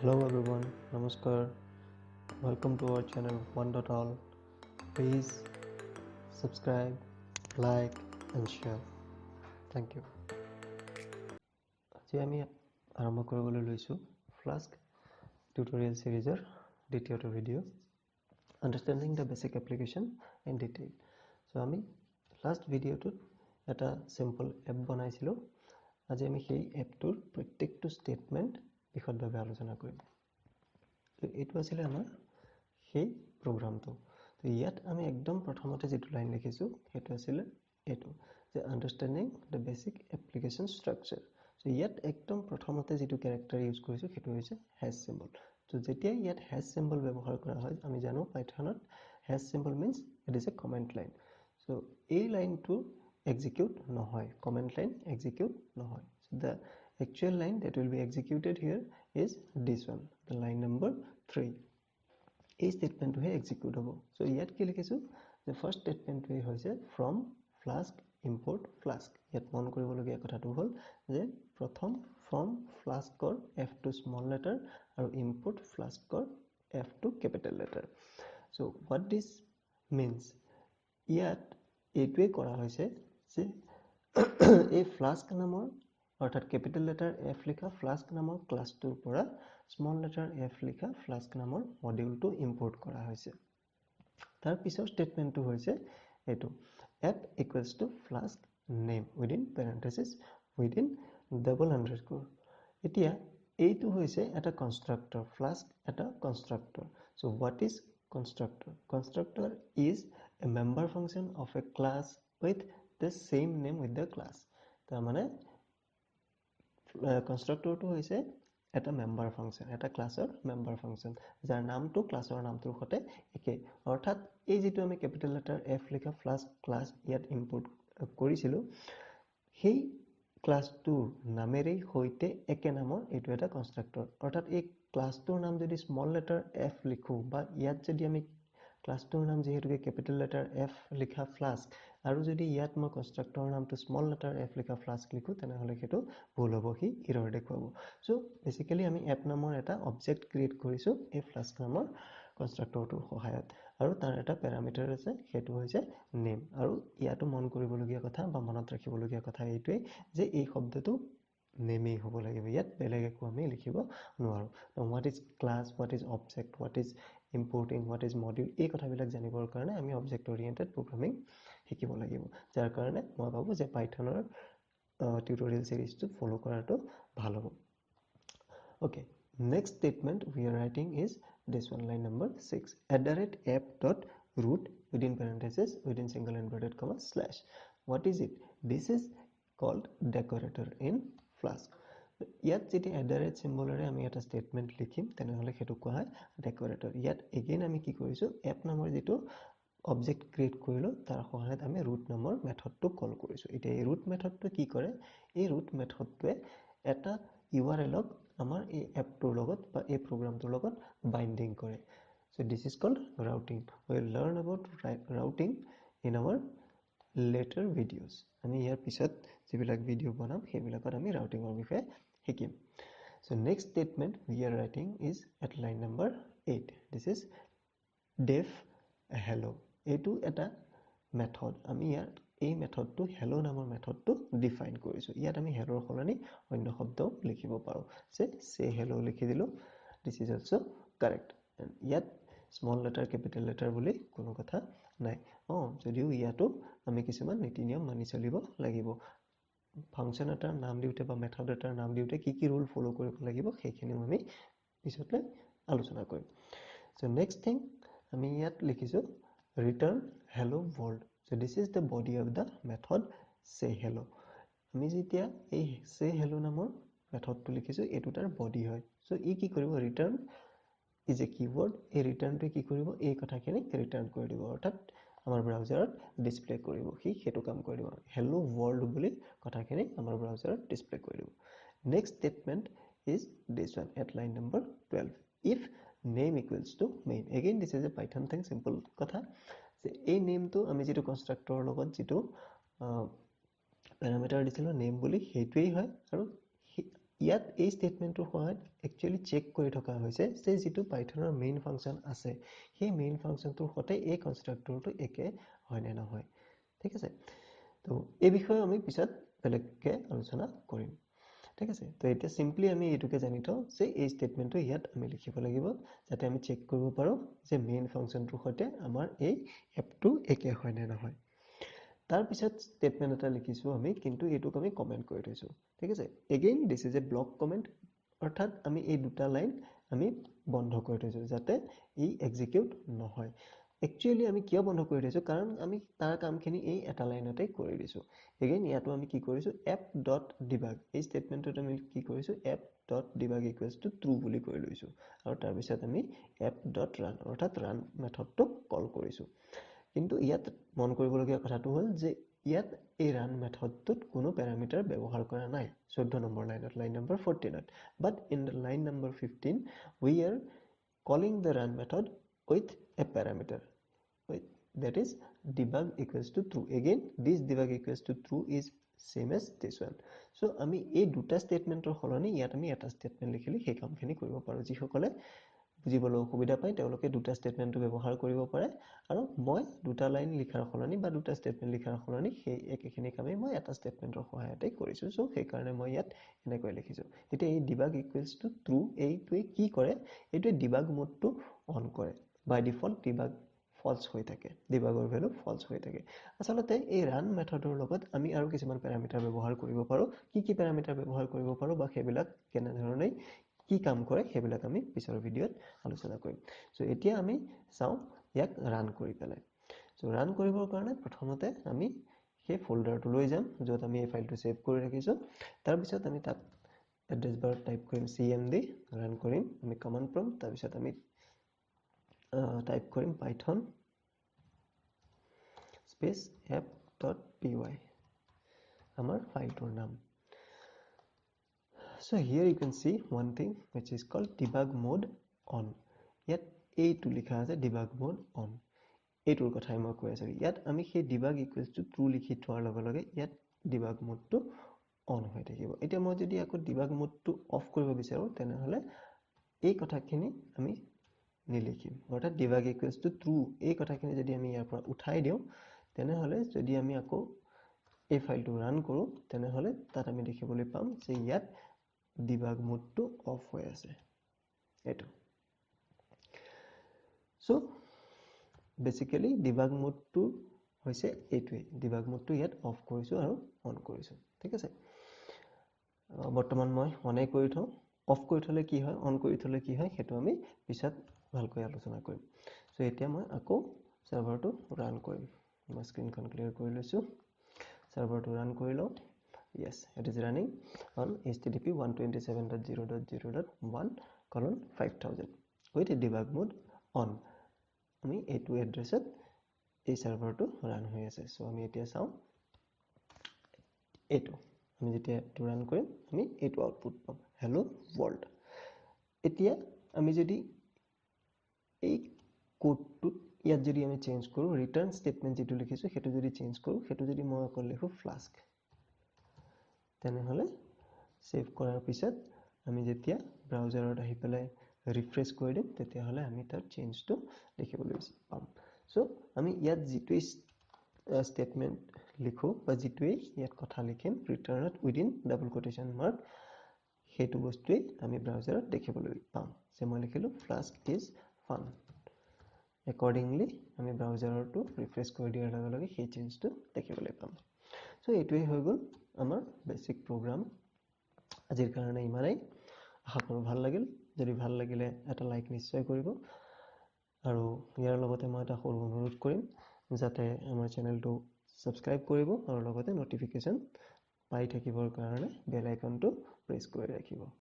Hello everyone, namaskar. Welcome to our channel One Dot All. Please subscribe, like and share. Thank you. আজি আমি আৰম্ভ কৰিবলৈ লৈছোঁ flask tutorial ছিৰিজৰ দ্বিতীয়টো video, understanding the basic application in detail. So আমি last ভিডিঅ'টোত এটা চিম্পল এপ বনাইছিলোঁ। আজি আমি সেই এপটোৰ প্ৰত্যেকটো ষ্টেটমেণ্ট বিশদভাৱে আলোচনা কৰিম। তো এইটো আছিলে আমাৰ সেই প্ৰগ্ৰামটো। তো ইয়াত আমি একদম প্ৰথমতে যিটো লাইন লিখিছোঁ, সেইটো আছিলে এইটো যে understanding the basic application structure. So ইয়াত একদম প্ৰথমতে যিটো কেৰেক্টাৰ ইউজ কৰিছোঁ, সেইটো হৈছে হেছ চিম্বল। তো যেতিয়া ইয়াত হেছ চিম্বল ব্যৱহাৰ কৰা হয়, আমি জানো পাইথনত hash symbol means it is a comment line. So এই লাইনটো এক্সিকিউট নহয়, কমেণ্ট লাইন এক্সিকিউট নহয়। So the actual line that will be executed here is this one, the line number 3. এই ষ্টেটমেণ্টটোহে এক্সিকিউট হ'ব। চ' ইয়াত কি লিখিছোঁ যে ফাৰ্ষ্ট ষ্টেটমেণ্টটোৱে হৈছে ফ্ৰম ফ্লাস্ক ইম্পৰ্ট ফ্লাস্ক। ইয়াত মন কৰিবলগীয়া কথাটো হ'ল যে প্ৰথম ফ্ৰম ফ্লাস্কৰ এফটো স্মল লেটাৰ আৰু import ফ্লাস্কৰ এফটো capital letter. So what this means? ইয়াত এইটোৱে কৰা হৈছে যে এই ফ্লাস্ক নামৰ, অৰ্থাৎ কেপিটেল লেটাৰ এফ লিখা ফ্লাস্ক নামৰ ক্লাছটোৰ পৰা স্মল লেটাৰ এফ লিখা ফ্লাস্ক নামৰ মডিউলটো ইম্পৰ্ট কৰা হৈছে। তাৰ পিছৰ ষ্টেটমেণ্টটো হৈছে এইটো, app equals to Flask name within parenthesis within double underscore. এতিয়া এইটো হৈছে এটা কনষ্ট্ৰাক্টৰ, ফ্লাস্ক এটা constructor. So what is constructor? Constructor is a member function of a class with the same name with the class. তাৰমানে কনষ্ট্ৰাক্টৰটো হৈছে এটা member function, এটা ক্লাছৰ মেম্বাৰ ফাংচন, যাৰ নামটো ক্লাছৰ নামটোৰ সৈতে একে। অৰ্থাৎ এই যিটো আমি কেপিটেল লেটাৰ এফ লিখা ফ্লাস্ক ক্লাছ ইয়াত ইম্পৰ্ট কৰিছিলোঁ, সেই ক্লাছটোৰ নামেৰেই সৈতে একে নামৰ এইটো এটা কনষ্ট্ৰাক্টৰ। অৰ্থাৎ এই ক্লাছটোৰ নাম যদি স্মল লেটাৰ এফ লিখোঁ বা ইয়াত যদি আমি ক্লাছটোৰ নাম যিহেতুকে কেপিটেল লেটাৰ এফ লিখা ফ্লাস্ক আৰু যদি ইয়াত মই কনষ্ট্ৰাক্টৰৰ নামটো স্মল লেটাৰ এফ লিখা ফ্লাস্ক লিখোঁ, তেনেহ'লে সেইটো ভুল হ'ব, সি ইৰৰ দেখুৱাব। চ' বেচিকেলি আমি এপ নামৰ এটা অবজেক্ট ক্ৰিয়েট কৰিছোঁ এই ফ্লাস্ক নামৰ কনষ্ট্ৰাক্টৰটোৰ সহায়ত আৰু তাৰ এটা পেৰামিটাৰ আছে, সেইটো হৈছে নেম। আৰু ইয়াতো মন কৰিবলগীয়া কথা বা মনত ৰাখিবলগীয়া কথা এইটোৱেই যে এই শব্দটো নেমেই হ'ব লাগিব, ইয়াত বেলেগ একো আমি লিখিব নোৱাৰোঁ। What is class, what is object, what is importing, what is module, এই কথাবিলাক জানিবৰ কাৰণে আমি অবজেক্ট অৰিয়েণ্টেড প্ৰগ্ৰামিং শিকিব লাগিব, যাৰ কাৰণে মই ভাবোঁ যে পাইথনৰ টিউটৰিয়েল চিৰিজটো ফ'ল' কৰাটো ভাল হ'ব। Okay, next statement we are writing is this one, line number 6, at the rate app dot route within parenthesis within single inverted comma slash. What is it? This is called decorator in Flask. ইয়াত যেতিয়া at the rate চিম্বলেৰে আমি এটা statement লিখিম, তেনেহ'লে সেইটো কোৱা হয় ডেকৰেটৰ। ইয়াত এগেইন আমি কি কৰিছোঁ? এপ নামৰ যিটো অবজেক্ট ক্ৰিয়েট কৰিলোঁ, তাৰ সহায়ত আমি ৰুট নামৰ মেথডটো কল কৰিছোঁ। এতিয়া এই ৰুট মেথডটো কি কৰে? এই ৰুট মেথডটোৱে এটা ইউ আৰ এলক আমাৰ এই এপটোৰ লগত বা এই প্ৰগ্ৰামটোৰ লগত বাইণ্ডিং কৰে। So this is called routing. Will learn about routing in our later videos. আমি ইয়াৰ পিছত যিবিলাক ভিডিঅ' বনাম, সেইবিলাকত আমি ৰাউটিঙৰ বিষয়ে শিকিম। So next statement we are writing is at line number 8. This is def hello. এইটো এটা মেথড। আমি ইয়াত এই মেথডটো, হেল্ল' নামৰ মেথডটো ডিফাইন কৰিছোঁ। ইয়াত আমি হেল্ল'ৰ সলনি অন্য শব্দও লিখিব পাৰোঁ যে চে হেল্ল' লিখি দিলোঁ। This is also correct. ইয়াত স্মল লেটাৰ, কেপিটেল লেটাৰ বুলি কোনো কথা নাই। যদিও ইয়াতো আমি কিছুমান নীতি নিয়ম মানি চলিব লাগিব। ফাংচন এটাৰ নাম দিওঁতে বা মেথড এটাৰ নাম দিওঁতে কি কি ৰুল ফ'ল' কৰিব লাগিব, সেইখিনিও আমি পিছলৈ আলোচনা কৰিম। চ' নেক্সট থিং আমি ইয়াত লিখিছোঁ return hello world. So this is the body of the method say hello. আমি যেতিয়া এই চে হেল্ল' নামৰ মেথডটো লিখিছোঁ, এইটো তাৰ বডি হয়। চ' ই কি কৰিব? Return is a keyword. এই ৰিটাৰ্ণটোৱে কি কৰিব? এই কথাখিনি ৰিটাৰ্ণ কৰি দিব, অৰ্থাৎ আমাৰ ব্ৰাউজাৰত ডিছপ্লে কৰিব। সি সেইটো কাম কৰি দিব, হেল্ল' ৱৰ্ল্ড বুলি কথাখিনি আমাৰ ব্ৰাউজাৰত ডিছপ্লে কৰি দিব। Next statement is this one at line number 12, if name equals to main. Again, this is a Python thing. Simple কথা যে এই নেমটো আমি যিটো কনষ্ট্ৰাক্টৰৰ লগত যিটো পেৰামিটাৰ দিছিলোঁ নেম বুলি, সেইটোৱেই হয় আৰু ইয়াত এই ষ্টেটমেণ্টটোৰ সহায়ত একচুৱেলি চেক কৰি থকা হৈছে যে যিটো পাইথনৰ মেইন ফাংচন আছে, সেই মেইন ফাংচনটোৰ সৈতে এই কনষ্ট্ৰাক্টৰটো একে হয় নে নহয়। ঠিক আছে, তো এই বিষয়ে আমি পিছত বেলেগকৈ আলোচনা কৰিম। ঠিক আছে, তো এতিয়া চিম্পলি আমি এইটোকে জানি থওঁ যে এই ষ্টেটমেণ্টটো ইয়াত আমি লিখিব লাগিব যাতে আমি চেক কৰিব পাৰোঁ যে মেইন ফাংচনটোৰ সৈতে আমাৰ এই এপটো একে হয় নে নহয়। তাৰপিছত ষ্টেটমেণ্ট এটা লিখিছোঁ আমি, কিন্তু এইটোক আমি কমেণ্ট কৰি থৈছোঁ। ঠিক আছে, again this is a block comment, অৰ্থাৎ আমি এই দুটা লাইন আমি বন্ধ কৰি থৈছোঁ যাতে ই এক্সিকিউট নহয়। একচুৱেলি আমি কিয় বন্ধ কৰি থৈছোঁ, কাৰণ আমি তাৰ কামখিনি এই এটা লাইনতে কৰি দিছোঁ। এগেইন ইয়াতো আমি কি কৰিছোঁ, এপ ডট ডিবাগ, এই ষ্টেটমেণ্টটোত আমি কি কৰিছোঁ, app dot debug equals to true বুলি কৰি লৈছোঁ আৰু তাৰপিছত আমি এপ ডট ৰান, অৰ্থাৎ ৰান মেথডটোক কল কৰিছোঁ। কিন্তু ইয়াত মন কৰিবলগীয়া কথাটো হ'ল যে ইয়াত এই ৰান মেথডটোত কোনো পেৰামিটাৰ ব্যৱহাৰ কৰা নাই 14 নম্বৰ লাইনত, লাইন নম্বৰ 14ত। But in the line number 15 we are calling the run method with a parameter, with that is debug equals to true. Again this debug equals to true is same as this one. So আমি এই দুটা ষ্টেটমেণ্টৰ সলনি ইয়াত আমি এটা statement লিখিলে সেই কামখিনি কৰিব পাৰোঁ। যিসকলে বুজিবলৈ অসুবিধা পায় তেওঁলোকে দুটা ষ্টেটমেণ্টটো ব্যৱহাৰ কৰিব পাৰে, আৰু মই দুটা লাইন লিখাৰ সলনি বা দুটা ষ্টেটমেণ্ট লিখাৰ সলনি সেই একেখিনি কামেই মই এটা ষ্টেটমেণ্টৰ সহায়তে কৰিছোঁ। চ' সেইকাৰণে মই ইয়াত এনেকৈ লিখিছোঁ। এতিয়া এই ডিবাগ ইকুৱেলছ টু ট্ৰু এইটোৱে কি কৰে, এইটোৱে ডিবাগ মোডটো অন কৰে। বাই ডিফল্ট ডিবাগ ফলছ হৈ থাকে, ডিবাগৰ ভেলু ফলছ হৈ থাকে। আচলতে এই ৰান মেথডৰ লগত আমি আৰু কিছুমান পেৰামিটাৰ ব্যৱহাৰ কৰিব পাৰোঁ। কি কি পেৰামিটাৰ ব্যৱহাৰ কৰিব পাৰোঁ বা সেইবিলাক কেনেধৰণে কি কাম কৰে সেইবিলাক আমি পিছৰ ভিডিঅ'ত আলোচনা কৰিম। চ' এতিয়া আমি চাওঁ ইয়াক ৰান কৰি পেলাই। চ' ৰান কৰিবৰ কাৰণে প্ৰথমতে আমি সেই ফ'ল্ডাৰটো লৈ যাম য'ত আমি এই ফাইলটো ছেভ কৰি ৰাখিছোঁ। তাৰপিছত আমি তাত এড্ৰেছ বাৰত টাইপ কৰিম cmd, run কৰিম আমি কমাণ্ড প্ৰম্পট। তাৰপিছত আমি টাইপ কৰিম python space app dot P Y, আমাৰ ফাইলটোৰ নাম। So here you can see one thing which is called debug mode on. ইয়াত এইটো লিখা আছে debug mode on, এইটোৰ কথাই মই কৈ আছিলোঁ। ইয়াত আমি সেই debug equals to true লিখি থোৱাৰ লগে লগে ইয়াত debug modeটো অন হৈ থাকিব। এতিয়া মই যদি আকৌ debug modeটো অফ কৰিব বিচাৰোঁ তেনেহ'লে এই কথাখিনি আমি নিলিখিম, অৰ্থাৎ debug equals to true এই কথাখিনি যদি আমি ইয়াৰ পৰা উঠাই দিওঁ তেনেহ'লে যদি আমি আকৌ এই ফাইলটো ৰান কৰোঁ তেনেহ'লে তাত আমি দেখিবলৈ পাম যে ইয়াত ডিবাগ মোডটো অফ হৈ আছে এইটো। চ' বেচিকেলি ডিবাগ মোডটো হৈছে এইটোৱেই, ডিবাগ মোডটো ইয়াত অফ কৰিছোঁ আৰু অন কৰিছোঁ। ঠিক আছে, বৰ্তমান মই অনেই কৰি থওঁ। অফ কৰি থ'লে কি হয়, অন কৰি থ'লে কি হয় সেইটো আমি পিছত ভালকৈ আলোচনা কৰিম। চ' এতিয়া মই আকৌ ছাৰ্ভাৰটো ৰান কৰিম। মই স্ক্ৰীণখন ক্লিয়াৰ কৰি লৈছোঁ, ছাৰ্ভাৰটো ৰান কৰি লওঁ। Yes, it is running on http 127.0.0.1:5000 with debug mode on. আমি এইটো এড্ৰেছত এই ছাৰ্ভাৰটো ৰান হৈ আছে। চ' আমি এতিয়া চাওঁ এইটো, আমি যেতিয়া এপটো ৰান কৰিম আমি এইটো আউটপুট পাম, হেল্ল' ৱৰ্ল্ড। এতিয়া আমি যদি এই কোডটোত ইয়াত যদি আমি চেঞ্জ কৰোঁ, ৰিটাৰ্ণ ষ্টেটমেণ্ট যিটো লিখিছোঁ সেইটো যদি চেঞ্জ কৰোঁ, সেইটো যদি মই অকল লিখোঁ ফ্লাস্ক, তেনেহ'লে ছেভ কৰাৰ পিছত আমি যেতিয়া ব্ৰাউজাৰত আহি পেলাই ৰিফ্ৰেছ কৰি দিম তেতিয়াহ'লে আমি তাৰ চেঞ্জটো দেখিবলৈ পাম। চ' আমি ইয়াত যিটোৱেই ষ্টেটমেণ্ট লিখোঁ বা যিটোৱেই ইয়াত কথা লিখিম ৰিটাৰ্ণত উইদিন ডাবল কোটেশ্যন মাৰ্ক, সেইটো বস্তুৱেই আমি ব্ৰাউজাৰত দেখিবলৈ পাম। যে মই লিখিলোঁ ফ্লাস্ক is fun, accordingly আমি ব্ৰাউজাৰটো ৰিফ্ৰেছ কৰি দিয়াৰ লগে লগে সেই চেঞ্জটো দেখিবলৈ পাম। চ' এইটোৱেই হৈ গ'ল আমাৰ বেচিক প্ৰগ্ৰাম। আজিৰ কাৰণে ইমানেই, আশা কৰোঁ ভাল লাগিল। যদি ভাল লাগিলে এটা লাইক নিশ্চয় কৰিব, আৰু ইয়াৰ লগতে মই এটা সৰু অনুৰোধ কৰিম যাতে আমাৰ চেনেলটো ছাবস্ক্ৰাইব কৰিব আৰু লগতে ন'টিফিকেশ্যন পাই থাকিবৰ কাৰণে বেল আইকনটো প্ৰেছ কৰি ৰাখিব।